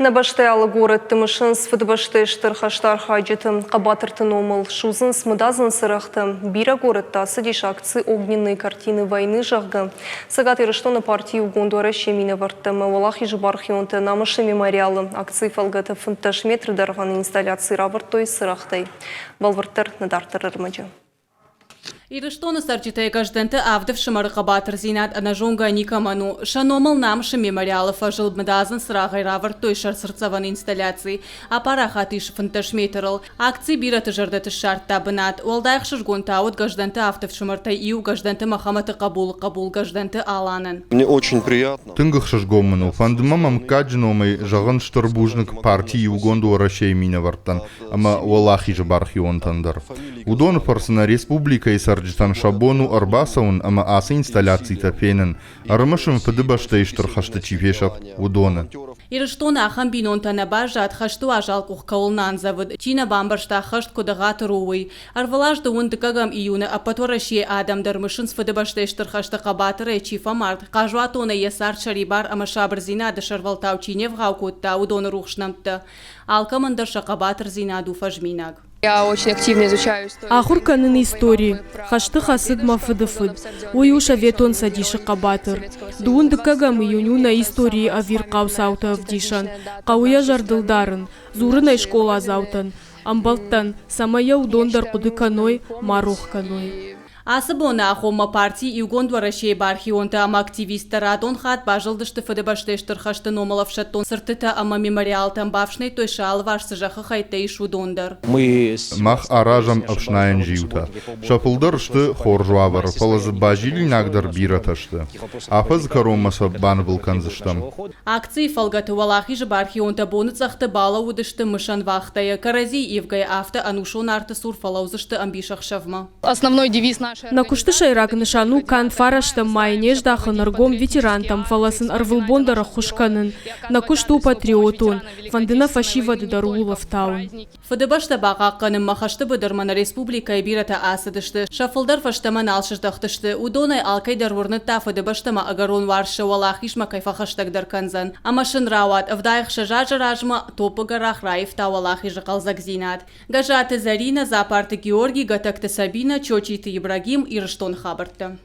Нӕ бӕстӕйы алы горӕтты мысынц Фыдыбӕстӕйы Стыр хӕсты архайджыты хъӕбатырты номыл, судзынц мыдадзын цырӕгътӕ. Бирӕ горӕтты ацыдис акци «Огненные картины войны», зӕгъгӕ. Цӕгат Ирыстоны парти Иугонд Уӕрӕсе минӕвӕрттӕ ӕмӕ Уӕлахизы бархионтӕ Намысы мемориалы акцийы фӕлгӕты 15 метры дӕргъӕн инсталляци равӕрдтой цырӕгътӕй. Бӕлвырддӕр нӕ дарддӕры ӕрмӕджы. Ирыстоны цӕрджытӕй Гӕздӕнты авд ӕфсымӕры хъӕбатырдзинад ӕнӕзонгӕ никӕмӕн у. Сӕ номыл Намысы мемориалы фӕзыл мыдадзын цырагъӕй равӕрдтой сӕ цыртдзӕвӕн инсталляци. Апарахат ис 15 метрыл. Акци бирӕты зӕрдӕты ссардта бынат. Уӕлдай ӕхсызгон та уыд Гӕздӕнты авд ӕфсымӕртӕй иу Гӕздӕнты Мӕхӕмӕты хъӕбулы хъӕбул Гӕздӕнты Аланӕн. Мне очень приятно. Тынг ӕхсызгон мын у, фӕнды мӕ мӕ мыггаджы номӕй зӕгъын стыр бузныг парти Иугонд Уӕрӕсейы минӕвӕрттӕн ӕмӕ Уӕлахизы бархионтӕн дӕр. Уыдоны фӕрцы нӕ республикӕйы цӕрджытӕн сӕ бон у ӕрбацӕуын ӕмӕ ацы инсталляцитӕ фенын, ӕрымысын Фыдыбӕстӕйы Стыр хӕсты чи фесӕфт, уыдоны. Ирыстоны ахӕм бинонтӕ нӕ баззад, хӕсты уазал къух кӕуыл нӕ андзӕвыд, чи нӕ бамбӕрста, хӕст куыд ӕгъатыр у, уый. Ӕрвылаз дыууын дыккӕгӕм июны ӕппӕт Уӕрӕсейы адӕм дӕр мысынц Фыдыбӕстӕйы Стыр хӕсты хъӕбатырӕй чи фӕмард, хъазуатонӕй йӕ цард сӕрибар ӕмӕ сабырдзинады сӕрвӕлтау чи не вгъау кодта, уыдоны рухс нӕмттӕ. Алкӕмӕн дӕр сӕ хъӕбатырдзинад у фӕзминаг. Ахуыр кӕнын истори. Хӕсты хӕцыд мӕ фыдыфыд. Уый у Советон Цӕдисы хъӕбатыр. Дыууын дыккӕгӕм июнь у нӕ историйы ӕвирхъау цауты ӕвдисӕн. Хъӕуы йӕ зӕрдыл дарын, дзурын ӕй скъоладзаутӕн, ӕмбӕлттӕн, цӕмӕй йӕ уыдон дӕр хъуыды кӕной, ма рох кӕной. Ацы боны агъоммӕ парти Иугонд Уӕрӕсейы бархионтӕ ӕмӕ активисттӕ радон хатт базылдысты Фыдыбӕстӕйы Стыр хӕсты номыл ӕфсӕддон цыртытӕ ӕмӕ мемориалтӕм, бафснайдтой сӕ алыварс цы зӕххы хӕйттӕ ис, уыдон дӕр. Мах аразӕм ӕфснайӕн зиутӕ. Сӕ фылдӕр сты хорз уавӕры, фӕлӕ дзы базилинаг дӕр бирӕтӕ сты. Афӕдзы кӕронмӕ сӕ банывыл кӕндзыстӕм. Акцийы фӕлгӕты Уӕлахизы бархионтӕ боныцъӕхты балӕууыдысты мысӕн вахтӕйы, кӕрӕдзийы ивгӕйӕ афтӕ ӕнусон арты цур фӕлӕудзысты ӕмбисӕхсӕвмӕ. Основной девиз нашей Нӕ куысты сӕйраг нысан у канд фарӕстӕм майы не здахын ӕргом ветерантӕм, фӕлӕ сын ӕрвылбон дӕр ӕххуыс кӕнын. Нӕ куыст у патриотон, фӕнды нӕ фӕсивӕды дӕр ууыл ӕфтауын. Фыдыбӕстӕ бахъахъхъӕнынмӕ хӕсты быдырмӕ нӕ республикӕйы бирӕтӕ ацыдысты, сӕ фылдӕр фӕстӕмӕ нал сыздӕхтысты. Уыдонӕй алкӕй дӕр уырныдта Фыдыбӕстӕмӕ ӕгӕрон уарзт сӕ уӕлахизмӕ кӕй фӕхӕстӕгдӕр кӕндзӕн. Ӕмӕ сын рауад, 76 азы размӕ топпы гӕрах раивта уӕлахизы хъӕлдзӕгдзинад. Гӕззаты Зӕринӕ, Дзапарты Георги, Гӕтӕгты Сабинӕ, Чочиты Ибрагим, Ирыстоны хабӕрттӕ.